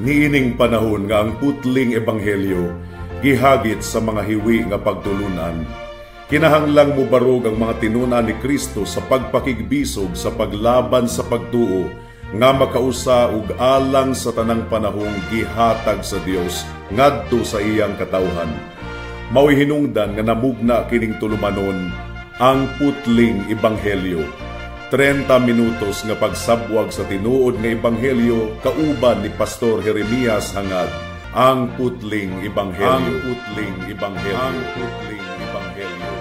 Niining panahon nga ang putling ebanghelyo gihagit sa mga hiwi nga pagtulunan, kinahanglang mobarog ang mga tinun-an ni Kristo sa pagpakigbisog sa paglaban sa pagtuo nga makausa ug alang sa tanang panahong gihatag sa Dios ngadto sa iyang katawhan. Mao'y hinungdan nga namugna kining tulumanon, Ang Putling Ebanghelyo. 30 minutos nga pagsabwag sa tinuod nga ebanghelyo kauban ni Pastor Jeremias Hangad. Ang Putling Ebanghelyo. Ang Putling Ebanghelyo. Ang Putling Ebanghelyo.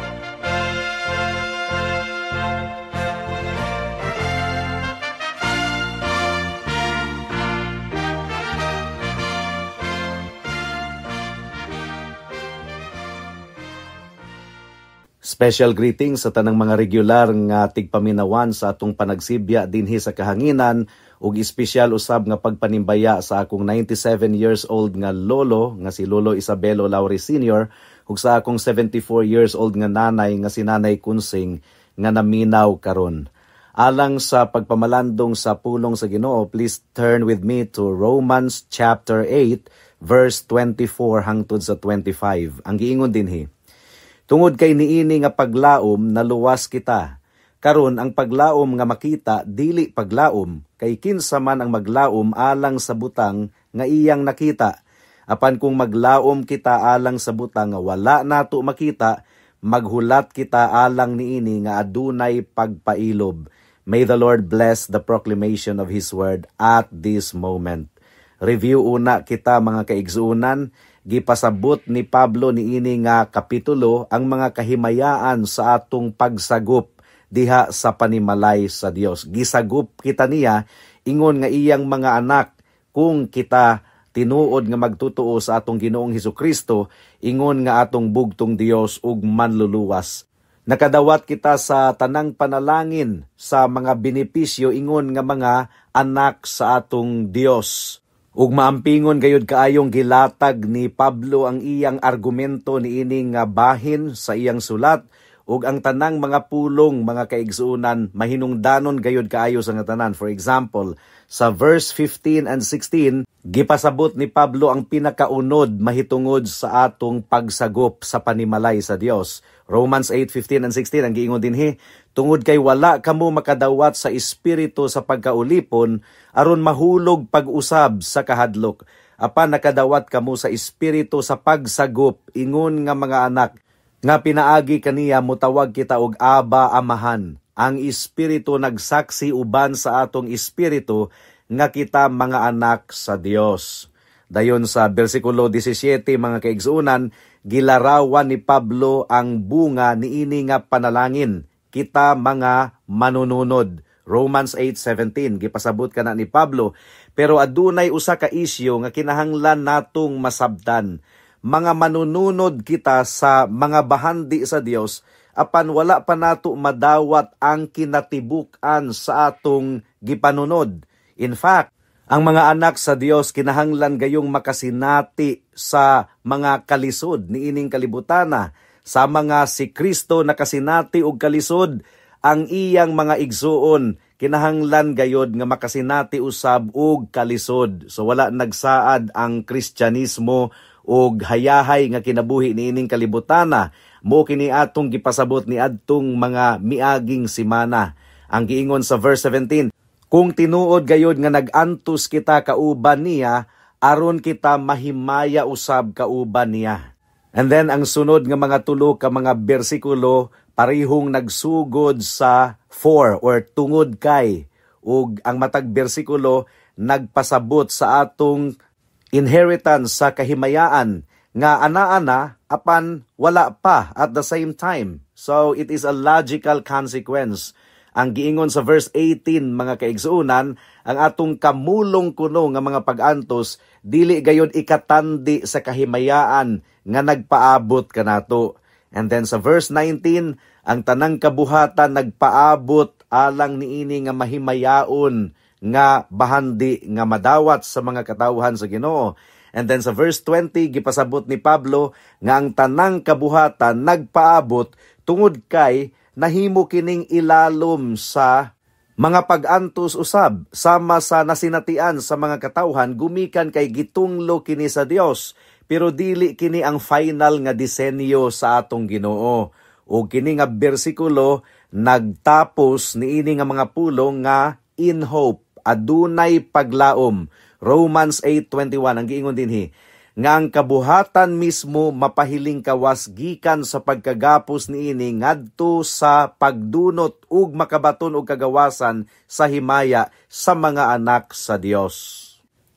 Special greetings sa tanang mga regular nga tigpaminawan sa atong panagsibya dinhi sa kahanginan ug espesyal usab nga pagpanimbaya sa akong 97 years old nga lolo nga si Lolo Isabelo Laure Sr. ug sa akong 74 years old nga nanay nga si Nanay Kunsing nga naminaw karon. Alang sa pagpamalandong sa pulong sa Ginoo, please turn with me to Romans chapter 8 verse 24 hangtod sa 25. Ang giingon dinhi: "Tungod kay niini nga paglaom naluwas kita. Karon ang paglaom nga makita dili paglaom, kay kinsa man ang maglaom alang sa butang nga iyang nakita. Apan kung maglaom kita alang sa butang nga wala nato makita, maghulat kita alang niini nga adunay pagpailob." May the Lord bless the proclamation of His word at this moment. Review una kita, mga kaigsuonan. Gipasabot ni Pablo niini nga kapitulo ang mga kahimayaan sa atong pagsagop diha sa panimalay sa Dios. Gisagop kita niya ingon nga iyang mga anak kung kita tinuod nga magtutuo sa atong Ginoong Hesukristo ingon nga atong bugtong Dios ug manluluwas. Nakadawat kita sa tanang panalangin sa mga benepisyo ingon nga mga anak sa atong Dios. Ug maampingon gayud kaayong gilatag ni Pablo ang iyang argumento niini nga bahin sa iyang sulat, ug ang tanang mga pulong, mga kaigsuonan, mahinungdanon gayud kaayo sa nga tanan. For example, sa verse 15 and 16, gipasabot ni Pablo ang pinakaunod mahitungod sa atong pagsagop sa panimalay sa Dios. Romans 8:15 and 16 ang giingon dinhi: "Tungod kay wala kamo makadawat sa espiritu sa pagkaulipon aron mahulog pag-usab sa kahadlok, apan nakadawat kamo sa espiritu sa pagsagop ingon nga mga anak, nga pinaagi kaniya motawag kita og Aba, Amahan. Ang espiritu nagsaksi uban sa atong espiritu nga kita mga anak sa Dios." Dayon sa bersikulo 17, mga kaigsuonan, gilarawan ni Pablo ang bunga niini nga panalangin, kita mga manununod. Romans 8:17, gipasabot kana ni Pablo. Pero adunay usa ka isyu nga kinahanglan natong masabtan. Mga manununod kita sa mga bahandi sa Dios, apan wala pa nato madawat ang kinatibuk-an sa atong gipanunod. In fact, ang mga anak sa Dios kinahanglan gayong makasinati sa mga kalisod niining kalibutana. Sa mga si Kristo nakasinati og kalisod, ang iyang mga igsuon kinahanglan gayod nga makasinati usab og kalisod. So wala nagsaad ang Kristyanismo og hayahay nga kinabuhi niining kalibutana. Mo kini atong gipasabot ni adtong mga miaging simana. Ang giingon sa verse 17, "Kung tinuod gayod nga nag-antos kita kauban niya, aron kita mahimaya usab kauban niya." And then ang sunod nga mga tulo ka mga bersikulo parihong nagsugod sa 4 or tungod kay, ug ang matag bersikulo nagpasabot sa atong inheritance sa kahimayaan nga ana-ana apan wala pa at the same time. So it is a logical consequence. Ang giingon sa verse 18, mga kaigsuonan, ang atong kamulong kuno nga mga pag-antos dili gayod ikatandi sa kahimayaan nga nagpaabot kanato. And then sa verse 19, ang tanang kabuhatan nagpaabot alang niini nga mahimayaon nga bahandi nga madawat sa mga katawhan sa Ginoo. And then sa verse 20, gipasabot ni Pablo nga ang tanang kabuhatan nagpaabot tungod kay nahimo kining ilalom sa Mga pag-antos usab sama sa nasinatian sa mga katawhan gumikan kay gitunglo kini sa Dios, pero dili kini ang final nga disenyo sa atong Ginoo. Ug kini nga bersikulo nagtapos niini nga mga pulong nga "in hope", adunay paglaom. Romans 8:21 ang giingon dinhi nga ang kabuhatan mismo mapahiling kawas gikan sa pagkagapos niini ngadto sa pagdunot ug makabaton og kagawasan sa himaya sa mga anak sa Dios.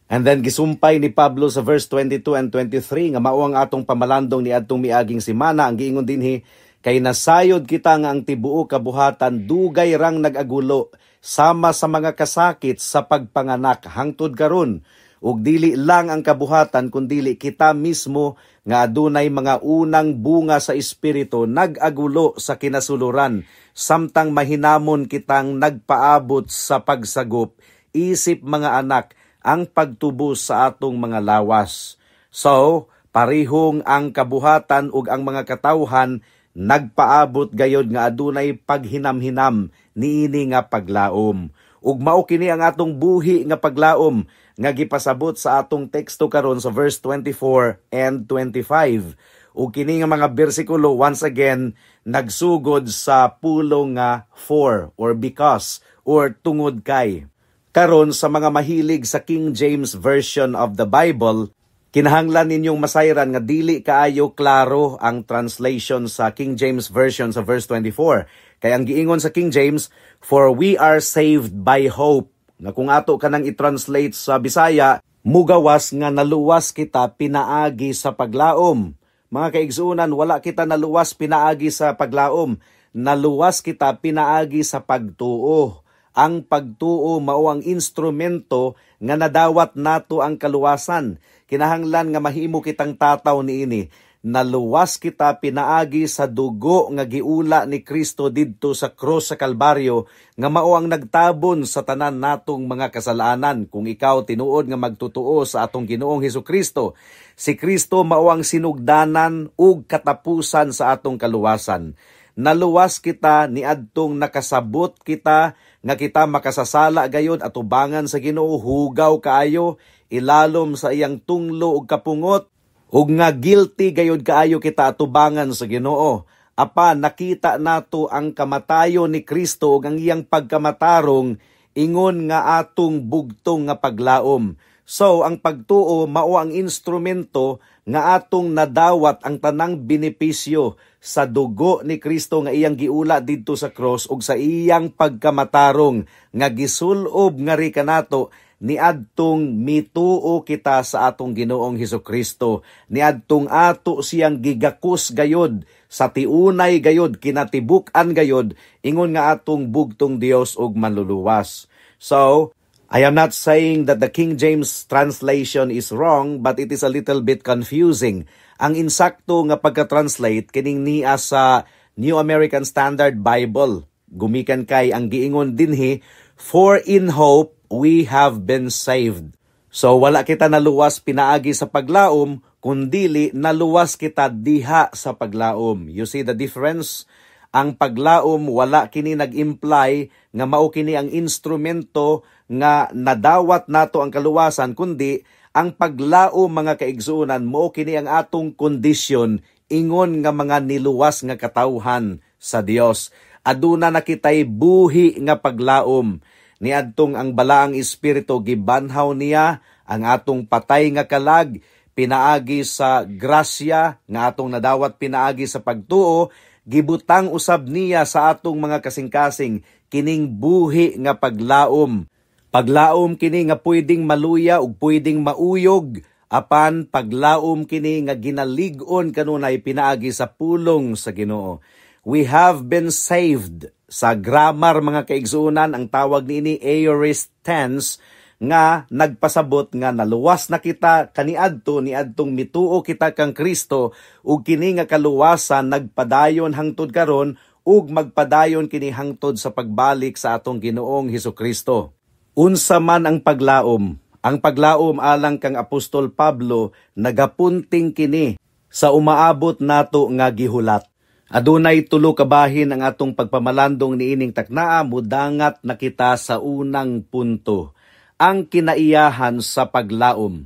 And then gisumpay ni Pablo sa verse 22 and 23 nga mao ang atong pamalandong niadtong miaging semana. Ang giingon dinhi, kay nasayod kita nga ang tibuok kabuhatan dugay rang nag-agulo sama sa mga kasakit sa pagpanganak hangtod karon, ug dili lang ang kabuhatan kundili kita mismo nga adunay mga unang bunga sa Espiritu nag-agulo sa kinasuluran samtang mahinamon kitang nagpaabot sa pagsagop isip mga anak ang pagtubos sa atong mga lawas. So, parihong ang kabuhatan ug ang mga katawhan nagpaabot gayod nga adunay paghinam-hinam niini nga paglaom. Ug mao kini ang atong buhi nga paglaom nga gipasabot sa atong teksto karon sa verse 24 and 25. Ug kini nga mga bersikulo once again nagsugod sa pulong nga "for" or "because" or "tungod kay". Karon, sa mga mahilig sa King James Version of the Bible, kinahanglan ninyong masayran nga dili kaayo klaro ang translation sa King James Version sa verse 24. Kay ang giingon sa King James, "For we are saved by hope." Nga kung ato kanang i-translate sa Bisaya, mugawas nga naluwas kita pinaagi sa paglaom. Mga kaigsuonan, wala kita naluwas pinaagi sa paglaom. Naluwas kita pinaagi sa pagtuo. Ang pagtuo mao ang instrumento nga nadawat nato ang kaluwasan. Kinahanglan nga mahimo kitang tataw niini. Naluwas kita pinaagi sa dugo nga giula ni Kristo didto sa krus sa Kalbaryo nga mao ang nagtabon sa tanan natong mga kasalanan kung ikaw tinuod nga magtutuo sa atong Ginoong Hesukristo. Si Kristo mao ang sinugdanan ug katapusan sa atong kaluwasan. Naluwas kita niadtong nakasabot kita nga kita makasasala gayod atubangan sa Ginoo, hugaw kaayo ilalom sa iyang tunglo ug kapungot, ug nga guilty gayod kaayo kita atubangan sa Ginoo. Apan nakita nato ang kamatayon ni Kristo ug ang iyang pagkamatarong ingon nga atong bugtong nga paglaom. So ang pagtuo mao ang instrumento nga atong nadawat ang tanang benepisyo sa dugo ni Kristo nga iyang giula didto sa cross ug sa iyang pagkamatarong nga gisulob ngari kanato niadtong mituo kita sa atong Ginoong Hesukristo, niadtong ato siyang gigakos gayod sa tiunay gayod, kinatibuk-an gayod, ingon nga atong bugtong Dios ug Manluluwas. So, I am not saying that the King James translation is wrong, but it is a little bit confusing. Ang insakto nga pagka-translate kining niya sa New American Standard Bible. Gumikan kay ang giingon dinhi, "For in hope we have been saved." So wala kita naluwas pinaagi sa paglaom, kundili naluwas kita diha sa paglaom. You see the difference? Ang paglaom wala kini nag-imply nga mao kini ang instrumento nga nadawat nato ang kaluwasan, kundi ang paglaom, mga kaigsuonan, mao kini ang atong kondisyon ingon nga mga niluwas nga katawhan sa Dios. Aduna na kitay buhi nga paglaom niadtong ang Balaang Espiritu gibanhaw niya ang atong patay nga kalag pinaagi sa grasya nga atong nadawat pinaagi sa pagtuo. Gibutang usab niya sa atong mga kasing-kasing kining buhi nga paglaom. Paglaom kini nga pwedeng maluya ug pwedeng mauyog, apan paglaom kini nga ginalig-on kanunay pinaagi sa pulong sa Ginoo. We have been saved. Sa grammar, mga kaigsuonan, ang tawag niini aorist tense nga nagpasabot nga naluwas na kita kaniadto niadtong mituo kita kang Kristo, ug kini nga kaluwasan nagpadayon hangtod karon ug magpadayon kini hangtod sa pagbalik sa atong Ginoong Hesukristo. Unsa man ang paglaom? Ang paglaom, alang kang Apostol Pablo, nagapunting kini sa umaabot nato nga gihulat. Adunay tulo ka bahin ang atong pagpamalandong niining taknaa, mudangat na kita sa unang punto, ang kinaiyahan sa paglaom.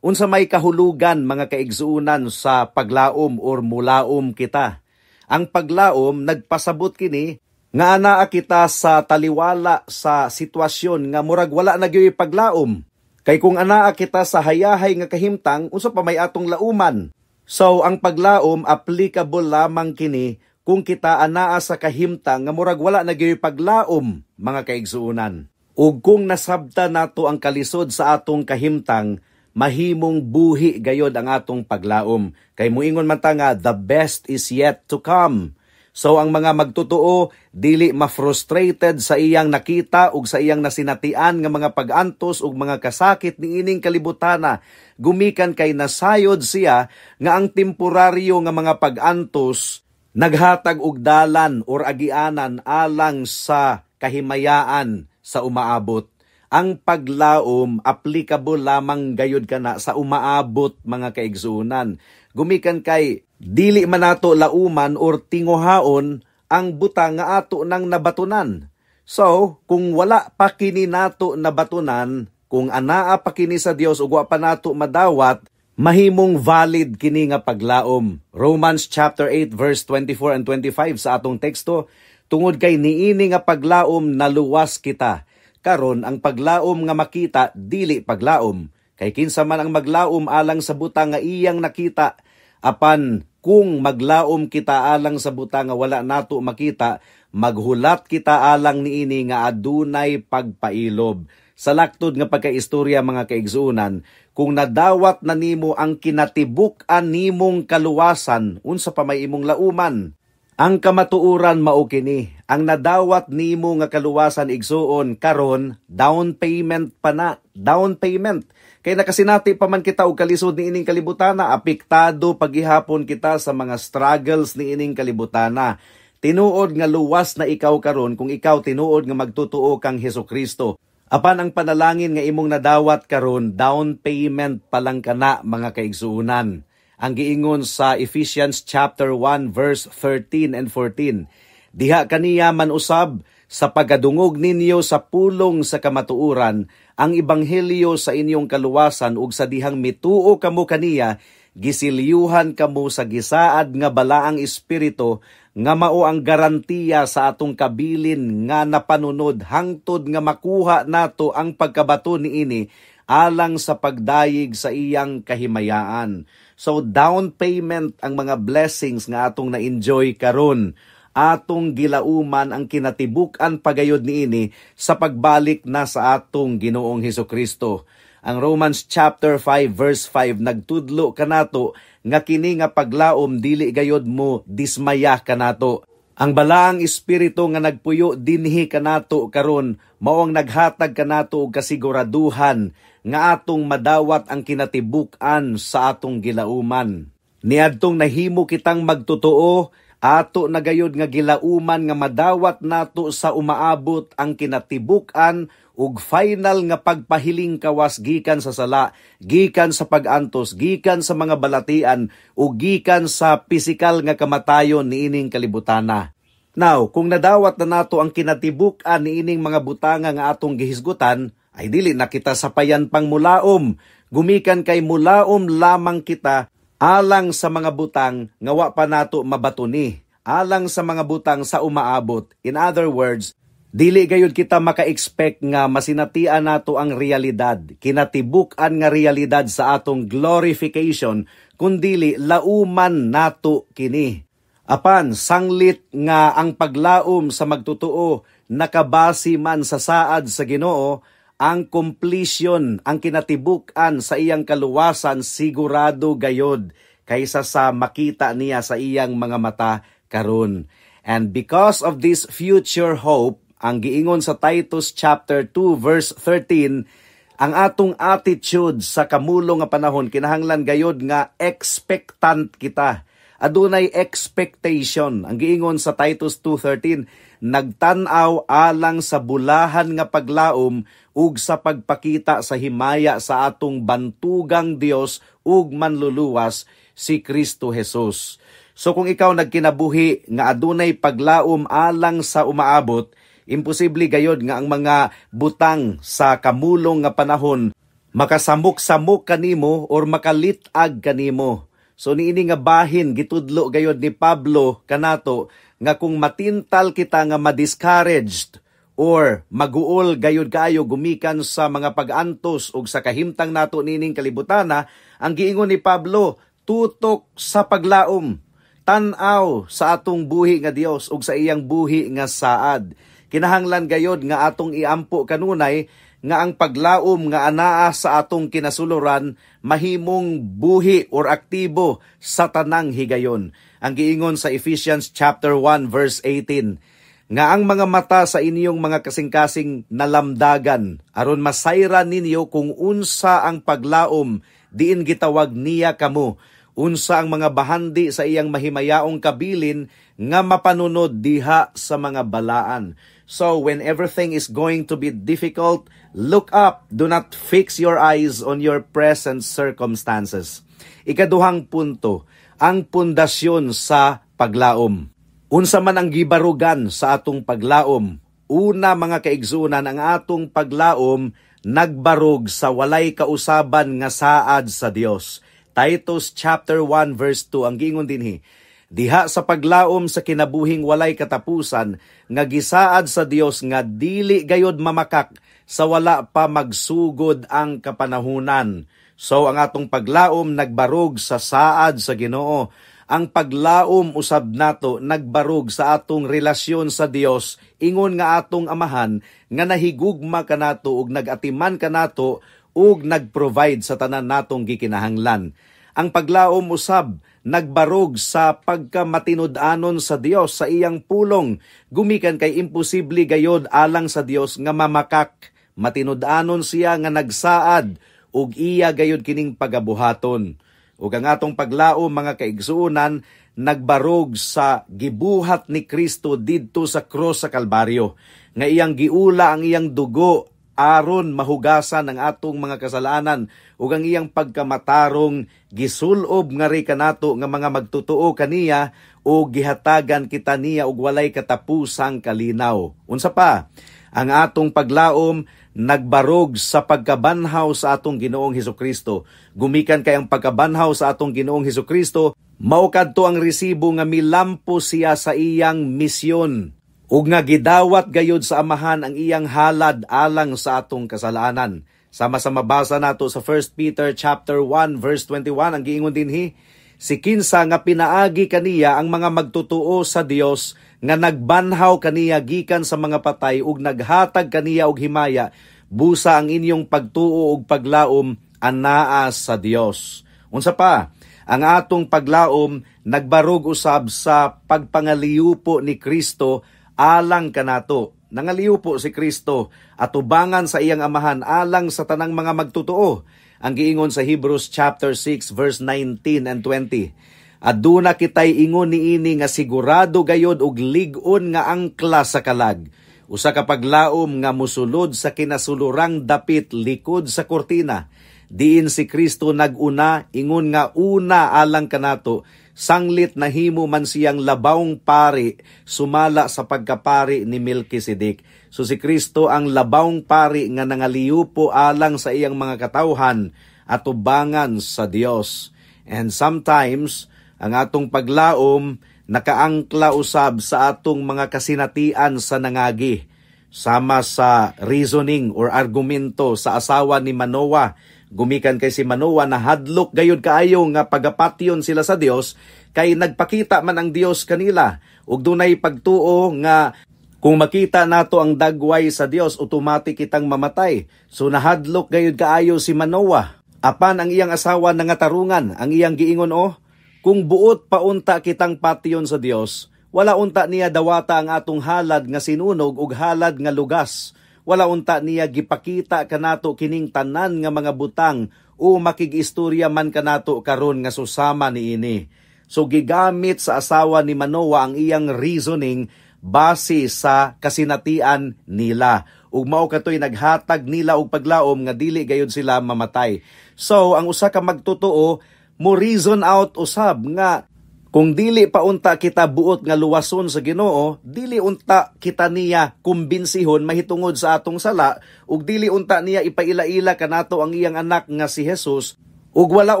Unsa may kahulugan, mga kaigsuonan, sa paglaom or mulaom kita? Ang paglaom, nagpasabot kini nga anaa kita sa taliwala sa sitwasyon nga murag wala na gyud paglaom. Kay kung anaa kita sa hayahay nga kahimtang, unsa pa may atong lauman? So ang paglaom, applicable lamang kini kung kita anaa sa kahimtang nga murag wala na gyud paglaom, mga kaigsuonan. Ug kung nasabta nato ang kalisod sa atong kahimtang, mahimong buhi gayod ang atong paglaom. Kay muingon man ta nga the best is yet to come. So ang mga magtotoo dili ma-frustrated sa iyang nakita ug sa iyang nasinatian nga mga pag-antos ug mga kasakit niining kalibutana, gumikan kay nasayod siya nga ang temporaryo nga mga pag-antos naghatag og dalan or agianan alang sa kahimayaan sa umaabot. Ang paglaom, applicable lamang gayud kana sa umaabot, mga kaigsuonan. Gumikan kay dili man nato lauman or tinguhaon ang butang nga ato nang nabatunan. So, kung wala pa kini nato nabatunan, kung anaa pa kini sa Dios ug wa pa nato madawat, mahimong valid kini nga paglaom. Romans chapter 8 verse 24 and 25 sa atong teksto, tungod kay niini nga paglaom naluwas kita. Karon ang paglaom nga makita dili paglaom, kay kinsa man ang maglaom alang sa butang nga iyang nakita. Apan kung maglaom kita alang sa butang nga wala nato makita, maghulat kita alang niini nga adunay pagpailob. Sa laktod nga pagkaistorya, mga kaigsuonan, kung nadawat na nimo ang kinatibuk-an nimong kaluwasan, unsa pa may imong lauman? Ang kamatuoran mao kini, ang nadawat nimo nga kaluwasan, igsuon, karon down payment pa na, down payment. Kay nakasinati pa man kita og kalisod niining kalibutana, apektado pagihapon kita sa mga struggles niining kalibutana. Tinuod nga luwas na ikaw karon kung ikaw tinuod nga magtotoo kang Hesukristo. Apan ang panalangin nga imong nadawat karon, down payment pa lang kana, mga kaigsuonan. Ang giingon sa Ephesians chapter 1 verse 13 and 14, diha kaniya man usab sa pagkadungog ninyo sa pulong sa kamatuoran, ang ebanghelyo sa inyong kaluwasan, ug sa dihang mituo kamo kaniya, gisilyuhan kamo sa gisaad nga balaang Espiritu nga mao ang garantiya sa atong kabilin nga napanunod hangtod nga makuha nato ang pagkabato niini alang sa pagdayeg sa iyang kahimayaan. So down payment ang mga blessings nga atong na-enjoy karon. Atong gilauman ang kinatibuk-an pagayod niini sa pagbalik na sa atong Ginoong Hesukristo. Ang Romans chapter 5 verse 5 nagtudlo kanato nga kini nga paglaom dili gayod mo dismaya kanato. Ang balaang Espiritu nga nagpuyo dinhi kanato karon mao ang naghatag kanato og kasiguraduhan nga atong madawat ang kinatibuk-an sa atong gilauman. Niadtong nahimo kitang magtotoo, ato na gayod nga gilauman nga madawat nato sa umaabot ang kinatibuk-an ug final nga pagpahiling kawas gikan sa sala, gikan sa pag-antos, gikan sa mga balatian ug gikan sa pisikal nga kamatayon niining kalibutana. Now, kung nadawat na nato ang kinatibuk-an niining mga butanga nga atong gihisgutan, ay dili na kita sapayan pang mulaom. Gumikan kay mulaom lamang kita alang sa mga butang nga wa pa nato mabatuni, alang sa mga butang sa umaabot. In other words, dili gayud kita maka-expect nga masinatian nato ang realidad, kinatibuk-an nga realidad sa atong glorification, kundili lauman nato kini. Apan sanglit nga ang paglaom sa magtotoo nakabase man sa saad sa Ginoo, ang completion, ang kinatibuk-an sa iyang kaluwasan sigurado gayod kaysa sa makita niya sa iyang mga mata karon. And because of this future hope, ang giingon sa Titus chapter 2 verse 13, ang atong attitude sa kamulong nga panahon kinahanglan gayod nga expectant kita. Adunay expectation. Ang giingon sa Titus 2:13, nagtan-aw alang sa bulahan nga paglaom ug sa pagpakita sa himaya sa atong bantugang Dios ug manluluwas si Kristo Jesus. So kung ikaw nagkinabuhi nga adunay paglaom alang sa umaabot, imposible gayod nga ang mga butang sa kamulong nga panahon makasamok-samok kanimo or makalit-ag kanimo. So niini nga bahin gitudlo gayod ni Pablo kanato nga kung matintal kita nga ma-discouraged or maguol gayod kaayo gumikan sa mga pag-antos ug sa kahimtang nato nining kalibutana, ang giingon ni Pablo, tutok sa paglaom, tan-aw sa atong buhi nga Dios ug sa iyang buhi nga saad. Kinahanglan gayod nga atong iampo kanunay nga ang paglaom nga anaa sa atong kinasuluran mahimong buhi or aktibo sa tanang higayon. Ang giingon sa Ephesians chapter 1 verse 18, nga ang mga mata sa inyong mga kasing-kasing nalamdagan aron masayran ninyo kung unsa ang paglaom diin gitawag niya kamo, unsa ang mga bahandi sa iyang mahimayaong kabilin nga mapanunod diha sa mga balaan. So when everything is going to be difficult, look up. Do not fix your eyes on your present circumstances. Ikaduhang punto, ang pundasyon sa paglaom. Unsa man ang gibarugan sa atong paglaom? Una, mga kaigsunan, ang atong paglaom nagbarog sa walay kausaban nga saad sa Dios. Titus chapter 1 verse 2 ang giingon dinhi, diha sa paglaom sa kinabuhing walay katapusan nga gisaad sa Dios nga dili gayod mamakak sa wala pa magsugod ang kapanahunan. So ang atong paglaom nagbarog sa saad sa Ginoo. Ang paglaom usab nato nagbarog sa atong relasyon sa Dios ingon nga atong amahan nga nahigugma kanato ug nagatiman kanato ug nagprovide sa tanan natong gikinahanglan. Ang paglaom usab nagbarog sa pagkamatinud-anon sa Dios sa iyang pulong, gumikan kay imposible gayod alang sa Dios nga mamakak. Matinud-anon siya nga nagsaad ug iya gayod kining pagabuhaton. Ug ang atong paglaom, mga kaigsuonan, nagbarog sa gibuhat ni Kristo didto sa krus sa Kalbaryo, nga iyang giula ang iyang dugo aron mahugasan ang atong mga kasalanan, ug ang iyang pagkamatarong gisulob ngari kanato nga mga magtotoo kaniya ug gihatagan kita niya og walay katapusang kalinaw. Unsa pa? Ang atong paglaom nagbarog sa pagkabanhaw sa atong Ginoong Hesukristo. Gumikan kay ang pagkabanhaw sa atong Ginoong Hesukristo mao kadto ang resibo nga milampo siya sa iyang misyon ug nga gidawat gayod sa Amahan ang iyang halad alang sa atong kasalanan. Sama sa mabasa nato sa 1 Peter chapter 1 verse 21, ang giingon dinhi, si kinsa nga pinaagi kaniya ang mga magtotoo sa Dios nga nagbanhaw kaniya gikan sa mga patay ug naghatag kaniya og himaya, busa ang inyong pagtuo ug paglaom anaa sa Dios. Unsa pa? Ang atong paglaom nagbarog usab sa pagpangaliupo ni Kristo alang kanato. Nangaliupo si Kristo atubangan sa iyang Amahan alang sa tanang mga magtotoo. Ang giingon sa Hebrews chapter 6 verse 19 and 20. Aduna kitay ingon niini nga sigurado gayod og lig-on nga angkla sa kalag. Usa ka paglaom nga musulod sa kinasulurang dapit likod sa kurtina. Diin si Kristo naguna ingon nga una alang kanato, sanglit nahimo man siyang labawng pari sumala sa pagkapari ni Melchizedek. So si Kristo ang labawng pari nga nangaliupo alang sa iyang mga katawhan atubangan sa Dios. And sometimes ang atong paglaom nakaangkla usab sa atong mga kasinatian sa nangagi. Sama sa reasoning or argumento sa asawa ni Manoah. Gumikan kay si Manoah nahadlok gayud kaayo nga pagapatyon sila sa Dios kay nagpakita man ang Dios kanila ug dunay pagtuo nga kung makita nato ang dagway sa Dios, automatic kitang mamatay. So nahadlok gayud kaayo si Manoah. Apan ang iyang asawa nangatarungan, ang iyang giingon, oh, kung buot paunta kitang patyon sa Dios, wala unta niya dawata ang atong halad nga sinunog ug halad nga lugas. Wala unta niya gipakita kanato kining tanan nga mga butang o makigistorya man kanato karon nga susama niini. So gigamit sa asawa ni Manoah ang iyang reasoning base sa kasinatian nila. Ug mao katoy naghatag nila og paglaom nga dili gayud sila mamatay. So ang usa ka magtotoo mo reason out usab nga Kung dili pa unta kita buot nga luwason sa Ginoo, dili unta kita niya kumbinsihon mahitungod sa atong sala, ug dili unta niya ipaila-ila kanato ang iyang anak nga si Jesus, ug wala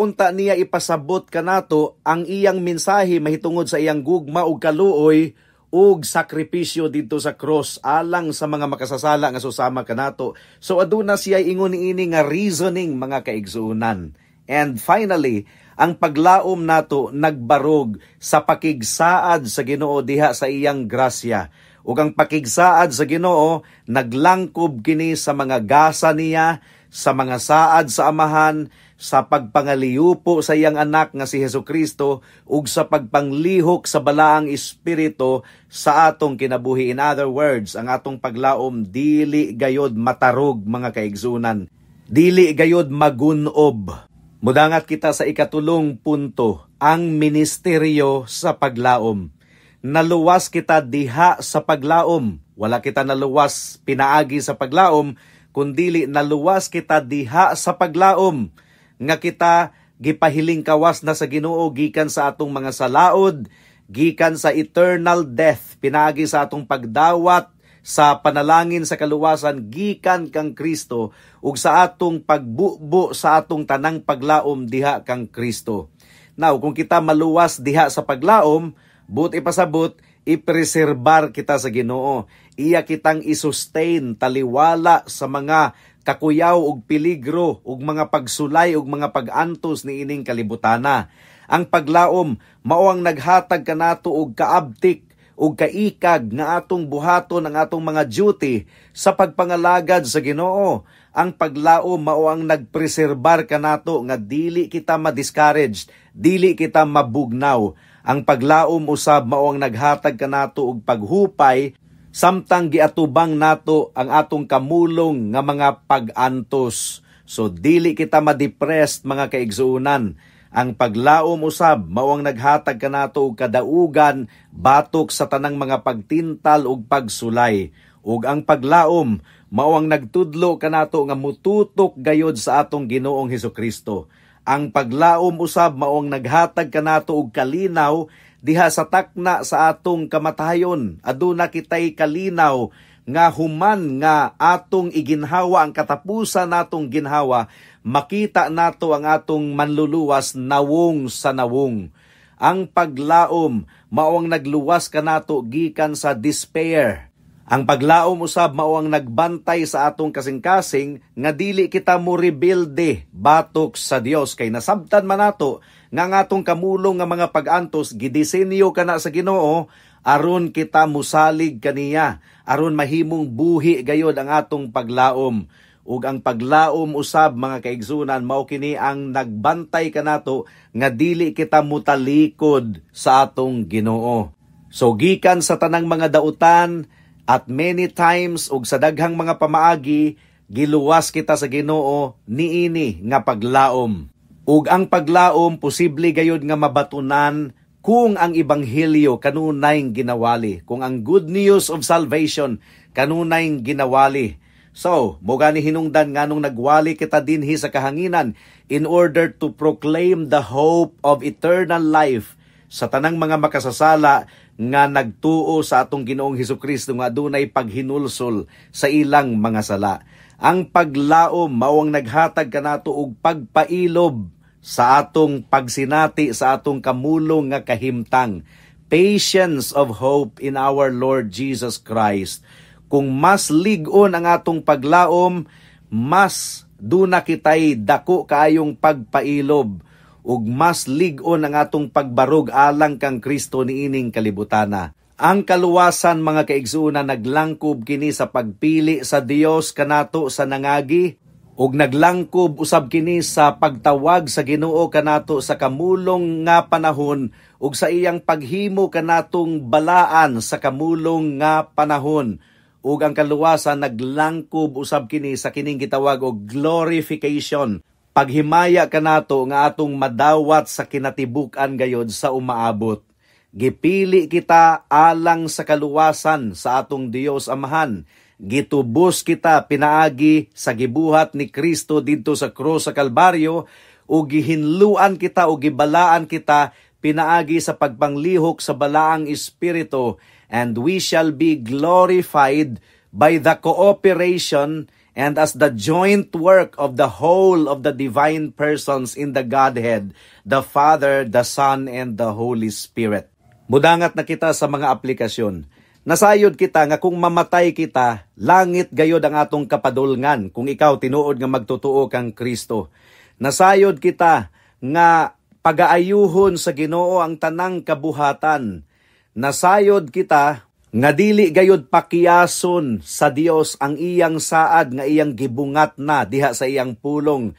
unta niya ipasabot kanato ang iyang mensahe mahitungod sa iyang gugma ug kaluoy ug sakripisyo didto sa cross alang sa mga makasasala nga susama kanato. So aduna siya ingon niini nga reasoning, mga kaigsuonan. And finally, ang paglaom nato nagbarog sa pakigsaad sa Ginoo diha sa iyang grasya. Ug ang pakigsaad sa Ginoo naglangkob kini sa mga gasa niya, sa mga saad sa Amahan, sa pagpangaliyupo sa iyang anak nga si Hesukristo ug sa pagpanglihok sa Balaang Espiritu sa atong kinabuhi. In other words, ang atong paglaom dili gayod matarog, mga kaigsunan. Dili gayod magunob. Mudangat kita sa ikatulong punto, ang ministeryo sa paglaom. Naluwas kita diha sa paglaom. Wala kita naluwas pinaagi sa paglaom, kundili naluwas kita diha sa paglaom nga kita gipahiling kawas na sa Ginoo gikan sa atong mga salaod, gikan sa eternal death, pinaagi sa atong pagdawat sa panalangin sa kaluwasan gikan kang Kristo ug sa atong pagbubo sa atong tanang paglaom diha kang Kristo. Now, kung kita maluwas diha sa paglaom, buot ipasabot, ipreserbar kita sa Ginoo. Iya kitang isustain taliwala sa mga kakuyaw ug peligro ug mga pagsulay ug mga pag-antos niining kalibutana. Ang paglaom mao ang naghatag kanato og kaabtik ug kaikag nga atong buhaton ang atong mga duty sa pagpangalagad sa Ginoo. Ang paglaom mao ang nagpreserbar kanato nga dili kita ma-discouraged, dili kita mabugnaw. Ang paglaom usab mao ang naghatag kanato og paghupay samtang giatubang nato ang atong kamulong nga mga pag-antos. So dili kita ma-depressed, mga kaigsuonan. Ang paglaom usab mao ang naghatag kanato og kadaugan batok sa tanang mga pagtintal ug pagsulay. Ug ang paglaom mao ang nagtudlo kanato nga mututok gayod sa atong Ginoong Hesukristo. Ang paglaom usab mao ang naghatag kanato og kalinaw diha sa takna sa atong kamatayon. Aduna kitay kalinaw nga human nga atong iginhawa ang katapusan natong ginhawa, makita nato ang atong manluluwas nawong sa nawong. Ang paglaom mao ang nagluwas kanato gikan sa despair. Ang paglaom usab mao ang nagbantay sa atong kasing-kasing nga dili kita mo rebelde batok sa Dios, kay nasabtan man nato nga ang atong kamulong nga mga pag-antos gidisenyo kana sa Ginoo aron kita musalig kaniya, aron mahimong buhi gayod ang atong paglaom. Ug ang paglaom usab, mga kaigsunan, mao kini ang nagbantay kanato nga dili kita mutalikod sa atong Ginoo. So gikan sa tanang mga dautan at many times ug sa daghang mga pamaagi, giluwas kita sa Ginoo niini nga paglaom. Ug ang paglaom posible gayod nga mabatunan kung ang ebanghelyo kanunay ginawali, kung ang good news of salvation kanunay ginawali. So, mo gani hinungdan nganong nagwali kita dinhi sa kahanginan in order to proclaim the hope of eternal life sa tanang mga makasasala nga nagtuo sa atong Ginoong Hesukristo nga adunay paghinulsol sa ilang mga sala. Ang paglaom mao ang naghatag kanato og pagpailob sa atong pagsinati sa atong kamulong nga kahimtang. Patience of hope in our Lord Jesus Christ. Kung mas lig-on ang atong paglaom, mas duna kitay dako kaayong pagpailob ug mas lig-on ang atong pagbarog alang kang Kristo niining kalibutana. Ang kaluwasan, mga kaigsuonan, naglangkob kini sa pagpili sa Dios kanato sa nangagi ug naglangkob usab kini sa pagtawag sa Ginoo kanato sa kamulong nga panahon ug sa iyang paghimo kanatong balaan sa kamulong nga panahon. Ug ang kaluwasan naglangkob usab kini sa kining gitawag og glorification, paghimaya kanato nga atong madawat sa kinatibuk-an gayod sa umaabot. Gipili kita alang sa kaluwasan sa atong Dios Amahan. Gitubos kita pinaagi sa gibuhat ni Kristo didto sa krus sa Kalbaryo ug gihinluan kita o gibalaan kita pinaagi sa pagpanglihok sa Balaang Espiritu, and we shall be glorified by the cooperation and as the joint work of the whole of the divine persons in the Godhead, the Father, the Son, and the Holy Spirit. Mudangat na kita sa mga aplikasyon. Nasayod kita nga kung mamatay kita, langit gayod ang atong kapadulngan kung ikaw tinuod nga magtotoo kang Kristo. Nasayod kita nga pagaayuhon sa Ginoo ang tanang kabuhatan. Nasayod kita nga dili gayod pakiyason sa Dios ang iyang saad nga iyang gibungat na diha sa iyang pulong.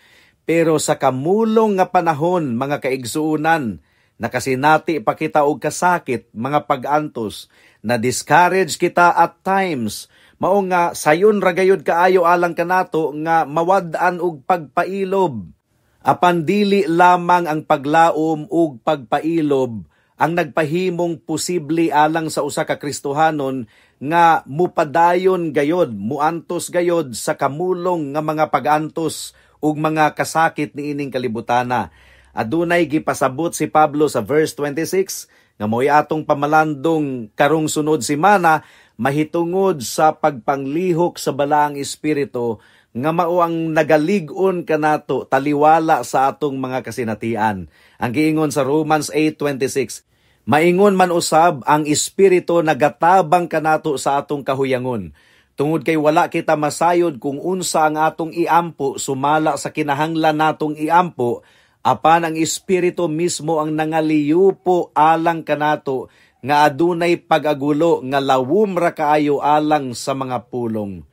Pero sa kamulong nga panahon, mga kaigsuonan, nakasinati pa kita og kasakit, mga pag-antos, na discourage kita at times, mao nga sayon ra gayod kaayo alang kanato nga mawad-an og pagpailob. Apan dili lamang ang paglaom ug pagpailob ang nagpahimong posible alang sa usa ka Kristohanon nga mupadayon gayod, muantos gayod sa kamulong nga mga pag-antos ug mga kasakit niining kalibutana. Adunay gipasabot si Pablo sa verse 26 nga mo'y atong pamalandong karong sunod semana, mahitungod sa pagpanglihok sa Balaang Espiritu nga mao ang nagalig-on kanato taliwala sa atong mga kasinatian. Ang giingon sa Romans 8:26, "Maingon man usab ang Espiritu nagatabang kanato sa atong kahuyangon. Tungod kay wala kita masayod kung unsa ang atong iampo sumala sa kinahanglan natong iampo, apan ang Espiritu mismo ang nangaliyupo alang kanato nga adunay pag-agulo nga lawom ra kaayo alang sa mga pulong."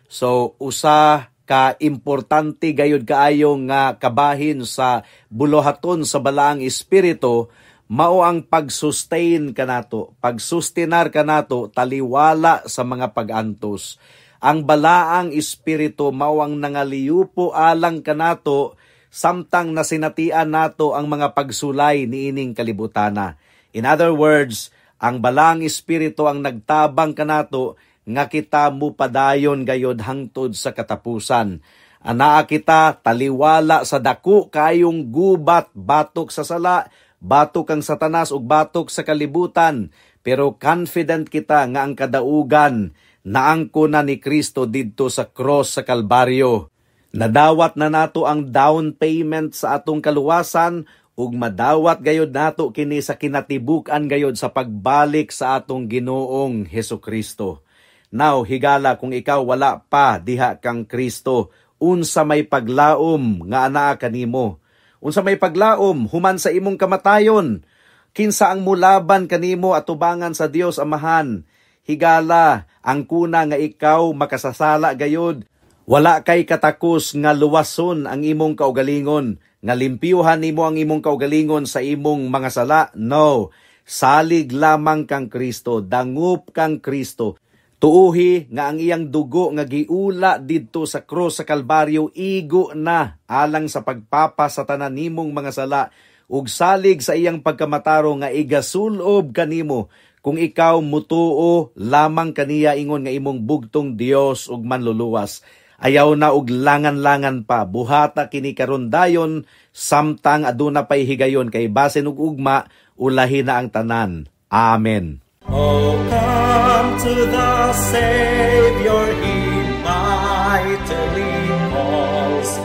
So usa ka importante gayud kaayo nga kabahin sa buluhaton sa Balaang Espiritu mao ang pag-sustain kanato, pagsustinar kanato taliwala sa mga pag-antos. Ang Balaang Espiritu mao ang nangaliyupo alang kanato samtang nasinatian nato ang mga pagsulay niining kalibutana. In other words, ang Balaang Espiritu ang nagtabang kanato nga kita mupadayon gayod hangtod sa katapusan. Anaa kita taliwala sa dako kayong gubat batok sa sala, batok ang Satanas ug batok sa kalibutan, pero confident kita nga ang kadaugan naangko na ni Kristo didto sa cross sa Kalbaryo. Nadawat na nato ang down payment sa atong kaluwasan ug madawat gayod nato kini sa kinatibuk-an gayod sa pagbalik sa atong Ginoong Hesukristo. Now, higala, kung ikaw wala pa diha kang Kristo, unsa may paglaom nga anaa kanimo? Unsa may paglaom human sa imong kamatayon? Kinsa ang mulaban kanimo atubangan sa Dios Amahan? Higala, ang kuna nga ikaw makasasala gayod, wala kay katakos nga luwason ang imong kaugalingon, nga limpyuhan nimo ang imong kaugalingon sa imong mga sala. No, salig lamang kang Kristo, dangup kang Kristo. Tuuhi nga ang iyang dugo nga giula didto sa krus sa Kalbaryo igo na alang sa pagpapa sa tanan nimong mga sala, ug salig sa iyang pagkamataro nga igasulob kanimo kung ikaw mutuo lamang kaniya ingon nga imong bugtong Dios ug Manluluwas. Ayaw na og langan-langan pa, buhata kini karon dayon samtang aduna pay higayon, kay basin og ugma ulahi na ang tanan. Amen. Oh, come to the Savior, He mightily calls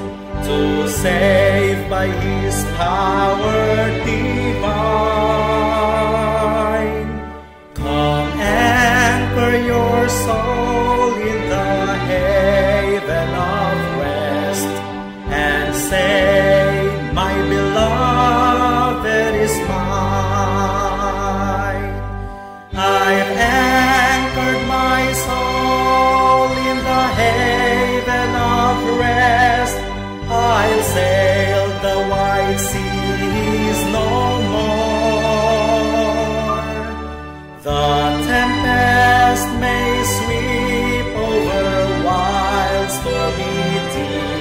to save by His power divine. Come anchor your soul in the haven of rest and say, "My beloved is mine." I've anchored my soul in the haven of rest. I'll sail the wide seas no more. The tempest may sweep over wild stormy deep.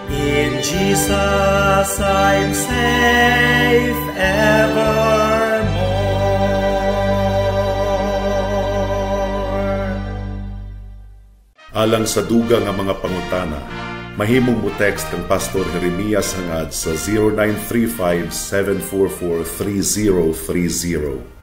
In Jesus I'm safe evermore. Alang sa dugang nga mga pangutana, Mahimong mo text kang Pastor Jeremias Hangad sa 0935 744 3030.